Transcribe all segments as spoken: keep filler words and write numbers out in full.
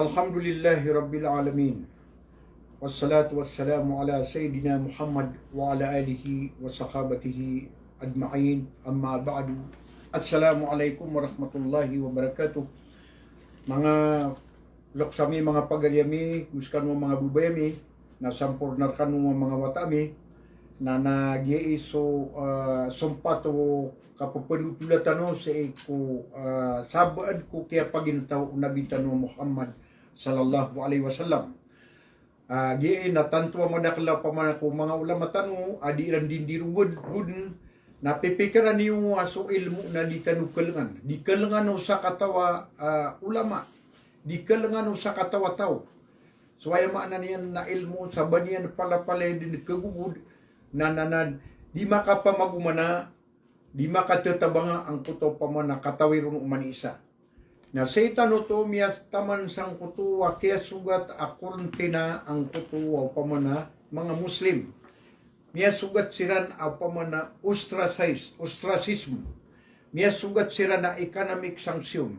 Alhamdulillahi Rabbil Alamin. Wassalatu wassalamu ala Sayyidina Muhammad wa ala alihi wa sahabatihi ajma'in. Amma ba'du. Assalamu alaikum warahmatullahi wabarakatuh. Manga loks ami, manga pagari ami, go sekano manga babay ami, na samporna rekano manga wata ami, na, na giya i so, ah, sompat o kapepelotolatan o sii ko, ah, sabaad ko kiyapaginetaw o Nabi tano Muhammad sallallahu alaihi wasallam. Ah, giya i na tanto a madakel a opama ko manga ulama tano a di iran di, di rogod, rogod, na pipikiran iyo a so ilmo na di tano kelengan. Di kelengan o sakataw a, ah, ulama. Di kelengan o sakataw a taw. So aya maana niyan na ilmo, sa ba niyan palapalaya den kegogod, na, na, na, di makapamagomana, di makatetabanga angkoto opama na katawi ron o oman i isa. Na sii tano oto miyataman sangkoto a kiyasogat a korontina angkoto a opama na manga Muslim. Miyasogat siran a opama na ostracize, ostracism. Miyasogat siran a economic sanction.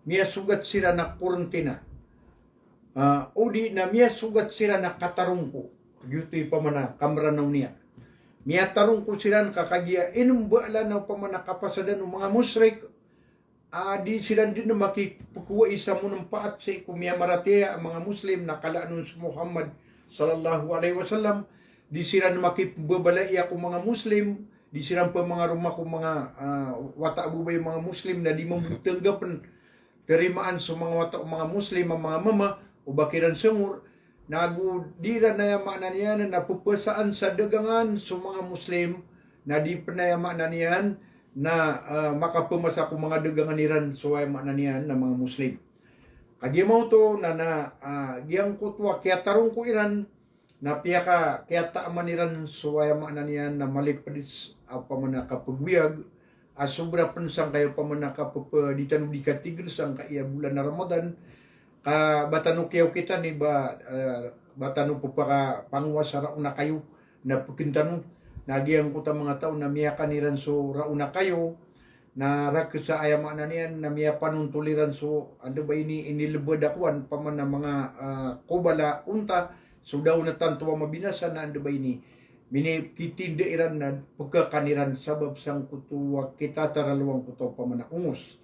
Miyasogat siran a korontina. Ah, odi na miyasogat siran a katarongko. Giyoto i opama na kameranaw niyan. Miyatarongko siran ka kagiya inembalan a opama na kapasadan o manga mushrik, a di siran den makipekowai sa monempaat sii ko miyamaratiyaya a manga Muslim na kalaan on so Muhammad sallallahu alaihi wasallam. Di siran makipembabalaya ko manga Muslim, di siran pemangaroma ko manga, ah, wata a babay a manga Muslim, na di mambo tenggapen terimaan so manga wata o manga Muslim a manga mama o ba kiran sengor, na ago di iran aya maana niyan na pepasaan sa dagangan so manga Muslim, na di pen aya maana niyan na, ah, makapemasa ko manga dagangan iran so aya maana niyan na manga Muslim. Kagiya maoto na, na, ah, giyangkoto a kiyatarongko iran, na piyaka, kiyataaman iran so aya maana niyan na malipedis a opama na kapegoyag, a sobra pen sangkaya opama na kapepe, di tano di katigel sangkaya bolan a Ramadan, ka ba tano kiyaokitan i ba, eh, ba tano pepakapangowasa raon a kayo, na peken tano, na giyangkoto a manga taw na miyakan iran so raon a kayo, na rakhs a aya maana niyan na miyapanontol iran so, anda ba ini, inilebed a kowan, opama na manga, ah, kobal a onta, so daon a tanto a mabinasa na anda ba ini. Minikitinda iran na pekakan iran sabap sangkoto a kitataralo angkoto a opama na ongos.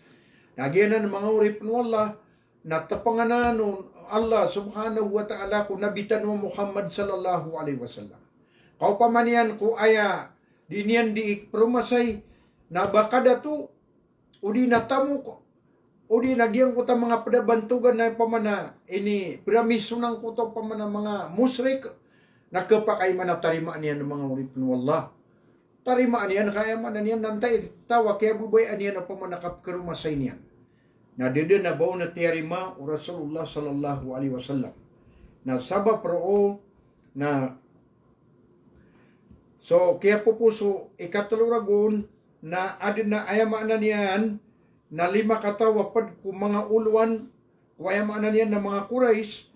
Na giyanan manga oripen o Allah, na tepenganan o Allah subhanahu wa ta'ala ko Nabi tano a Muhammad sallallahu alaihi wasallam. Ka opama niyan ko aya di niyan di peromasay, na ba kadato, odi na tamok, odi na giyangkoto a manga pedabantogan a opama na ini peramiso nangkoto a opama na manga mushrik, na kepakay man a tarimaan iyan manga oripen o Allah. Tarimaan iyan ka aya maana niyan na antaa i taw a kiyababayaan iyan a opama na kapekeromasay niyan. Na da den a ba on a tiyarima o Rasulullah sallallahu alaihi wasallam. Na sabap roo na so kiyapopos o ikatelo ragon na aden a aya maana niyan na lima kataw a ped ko manga olowan ko aya maana niyan na manga Quraysh,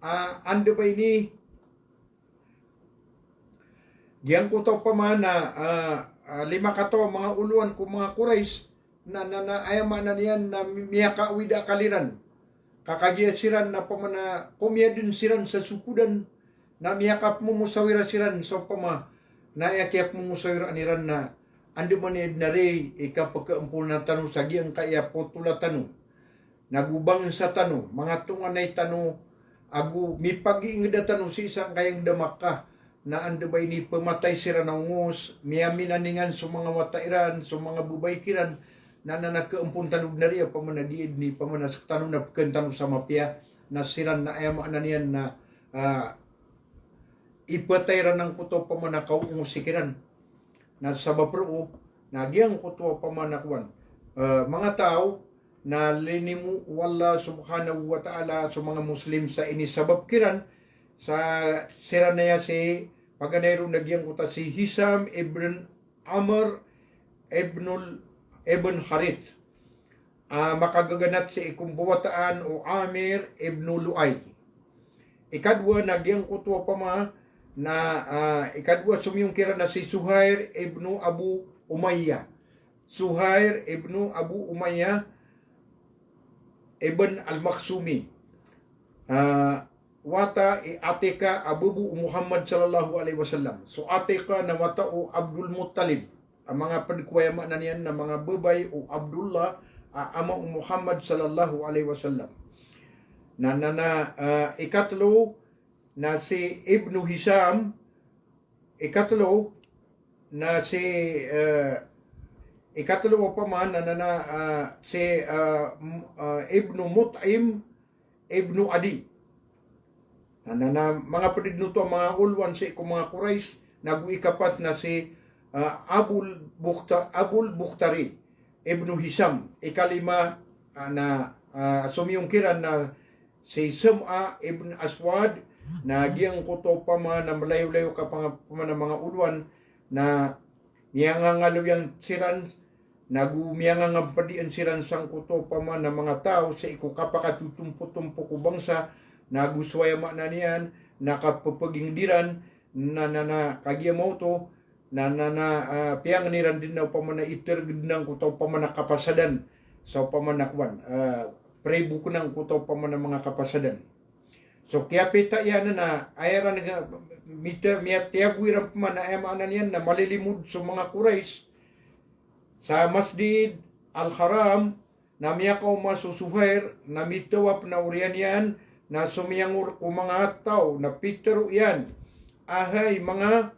ah, anda ba ini giyangkoto a opama na, ah, ah, lima kataw a manga olowan ko manga Quraysh, na, na, na aya maana niyan na mi-, miyakaawid a akal iran. Ka kagiya siran na opama na komiya den siran sa sokodan, na miyakapemomosawira siran sa opama na aya kiyapemomosawiraan iran na andamanaya den a ri i kapekeemponan tano sa giyangkaya potola tano. Nago bangsa tano, manga tonganay tano, ago mipagiingeda tano sii sangkaya inged a Makkah, na anda ba ini pematay siran a ongos, miyaminaningan so manga wata iran, so manga babay kiran, na, na, na keempon tano den a ri a opama na giya den i opama na sektano na peken tano sa mapiya, na siran na aya maana niyan na, ah, ipatay iran angkoto a opama na kaongos ikiran. Na sabap roo, na giyangkoto a opama na kowan, eh, manga taw, na linimo o Allah subhanahu wa ta'ala so manga Muslim sa inisabap kiran, sa siran aya si paganay ron na giyangkoto a si Hisham ibn Amr ibnul, ibn Harith. Ah, makagaganat sii ko mbawataan o Amir ibn Luay. Ikadowa na giyangkoto a opama na, ah, ikadowa somiyong kiran na si Suhair ibn Abu Umayyah. Suhair ibn Abu Umayyah ibn Al-Makhzumi. Ah, wata i Atika a babo o Muhammad sallallahu alaihi wasallam. So Atika na wata o Abdul Muttalib. A manga pd ko aya maana niyan na manga babay o Abdullah a ama o Muhammad sallallahu alaihi wasallam. Na, na, na, ah, ikatlo na si Ibnu Hisham, ikatlo na si, eh, ikatlo opama na, na, na, ah, si, ah, m-, ah, Ibnu Mut'im, Ibnu Adi. Na, na, na manga pd dn oto a manga olowan sii ko manga Quraysh, nago ikapat na si, ah, Abul Bukhta-, Abul Bukhtari, Ibnu Hisham, ikalima, ah, na, ah, somiyong kiran na si Sam'a ibn Aswad, na giyangkoto opama na mlayo-layo ka panga-, opama na manga olowan, na miyangangaloyan siran, nago miyangangampadian siran sangkoto opama na manga taw sii ko kapakatotompo-tompo ko bangsa, nago so aya maana niyan na kapphagingd iran, na, na, na kagiya maoto, na, na, na, ah, piyangni ran dn na opama na itergd angkoto opama na kapasadan, sa opama na kowan, ah, pribok angkoto opama na manga kapasadan. So kiyapita iyan na aya ran, ah, mita-, miyatiyago iran opama na aya maana niyan na malilimod so manga Quraysh sa Masjid Al-Haram, na miyakaoma so Suhair, na mitawaf na oriyan iyan, na somiyangor ko manga taw, na pitharo iyan a hay manga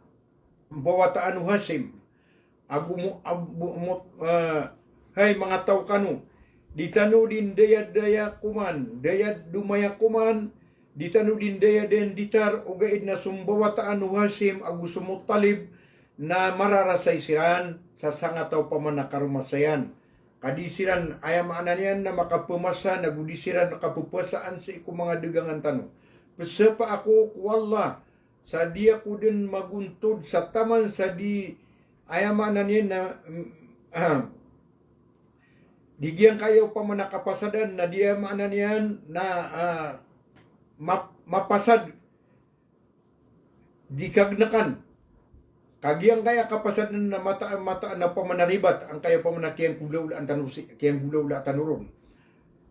mbawataan o Hashim, ago mo-, abo-, mo-, eh, hay manga taw kano, di tano di ndaya-daya koman, daya-daya koman, di tano di ndaya-daya nditar, ogaid na so mbawataan o Hashim ago so Muttalib na mararasay siran sa sangataw opama na karomasayan. Ka di siran, aya maana niyan na makaphamasa, nago di siran kapphasaan sii ko manga dagangan tano. Pzapa ako ko Allah sa di ako dn magontod sa taman sa di, aya maana niyan na, mm, di giyangkaya opama na kapasadan na di, aya maana niyan na, ah, map-, mapasad di kagnakan. Ka giyangkaya kapasadan na mata-, mataan a opama na ribat, angkaya opama na kiyanggolawlaan tano si-, kiyanggolawlaan tano ron.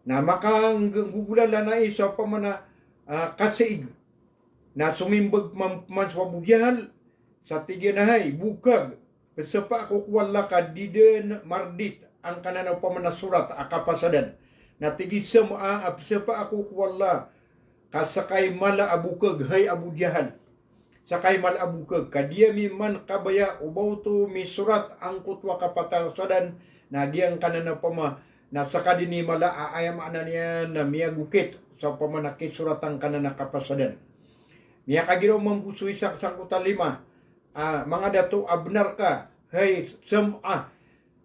Na makangg-, nggogolalanai sa opama na, ah, kasiig. Na somimbag man, man so Abu Jahal, sa tig iyan a hay, bokag, pzapa ako ko Allah ka di dn mardit angkanan a opama na sorat a kapasadan. Na tig i Sam'a a pzapa ako ko Allah ka ska i mala a bokag, hay Abu Jahal. Ska i mala a bokag, ka di ami man kabaya o ba oto misorat angkoto a kapasadan, na giyangkanan a opama na ska dn i mala a aya maana niyan na miyagokit sa opama na kisorat angkanan a kapasadan. Miyakagiraw mambo so isa sangkoto a lima, ah, manga dato a bnar ka, hay Sam'a,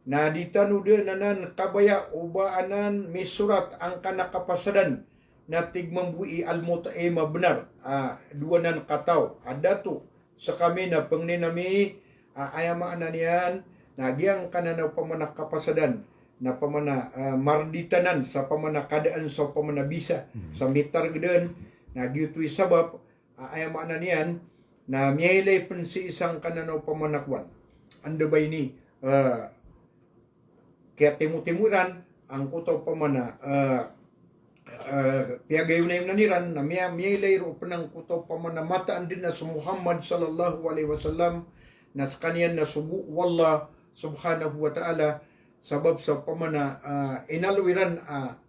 na di tano dn anan kabaya o ba anan misorat angkanan a kapasadan, na tig mambo i Al-Mut'im a bnar, ah, dowa nan kataw a dato, skami na pangnin ami, ah, aya maana niyan na giyangkanan a opama na kapasadan, na opama na, ah, mardit anan sa opama na kadaan sa opama na bisa, sa mitargd dn, na giyoto i sabap, ah, aya maana niyan na miyailay pn sii sangkanan a opama na kowan. Anda ba ini, ah, kiyatimotimo iran angkoto opama na, ah, ah, piyagayonayonan iran na miya-, miyailay roo pn angkoto opama na mataan dn a so Muhammad sallallahu alaihi wasallam na skaniyan na sogo o Allah subhanahu wa ta'ala, sabap sa opama na, ah, inaloy iran, ah,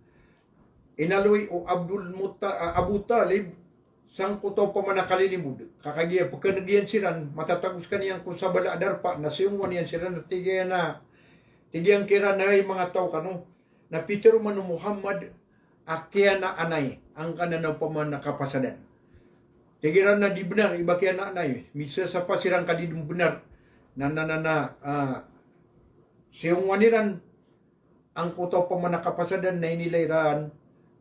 inaloy o Abdul Mutta-, ah, Abu Talib sangkoto opama na kalilimod. Ka kagiya pkhan'g iyan siran, matatago skaniyan ko sabala a darpa, na siyongowan iyan siran, tig iyan a, tig iyan kiran a hay manga taw kano, na pitharo man o Muhammad a kiyana'anay angkanan a opama na kapasadan. Tig iran a di bnar i ba kiyana'anay, misasapa siran ka di dn bnar. Na, na, na, na, ah, siyongowan iran angkoto opama na kapasadan na inilay iran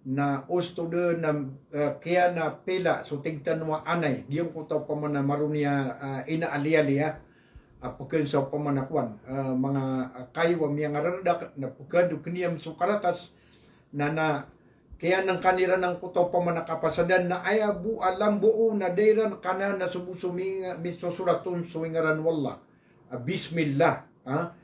na osto dn na, eh, kiyanapila so tig tano a anay, giyangkoto opama na maroniya, ah, inaaliyaliya, ah, pkhan sa opama na kowan, ah, manga, ah, kayo a miyangarardak na pkhadok iyan so karatas, na, na kiyanangkan iran angkoto opama na kapasadan na aya bo a lamboo na da iran kanan a so bo so mi-, misosorat on so ingaran o Allah. Ah, bismillah, ah.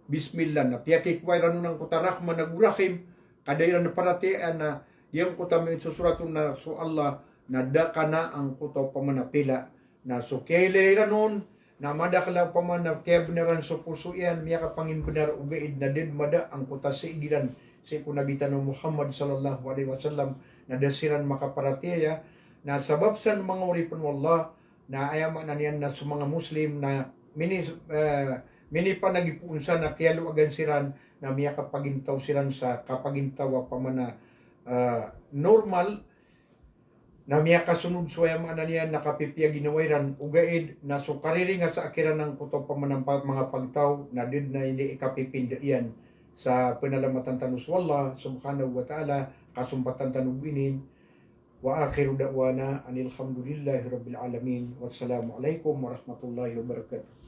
Bismillah. Na piyakikowa iran on angkoto a Rahman ago Rahim, ka da iran paratiyayaan a Giyangkoto a misosorat on na so Allah na da ka na angkoto a opama na pila. Na so kiyailay iran on na madakl a opama na kiyabnaran so poso iyan, miyakapangimbnar ogaid na da dn mada angkoto a sii kiran sii ko Nabi tano a Muhammad sallallahu alaihi wasallam, na da siran makaparatiyaya. Na sabap san manga oripn o Allah, na aya maana niyan na so manga Muslim na mini, eh, minipanagipoon san na kiyaloagan siran, na miyakapagintaw siran sa kapagintaw a opama na, eh, normal, na miyakasonod so aya maana niyan na kapipiya ginawa iran, ogaid na so kariringa sa kiran angkoto a opama na pa-, manga pagtaw, na da dn a indi ikapipinda iyan sa pnalamatan tano so Allah subhanahu wa ta'ala, kasompatan tano bo inin. Wa akhiru da'wana anil hamdulillahi rabbil alamin. Wassalamu alaikum warahmatullahi wabarakatuh.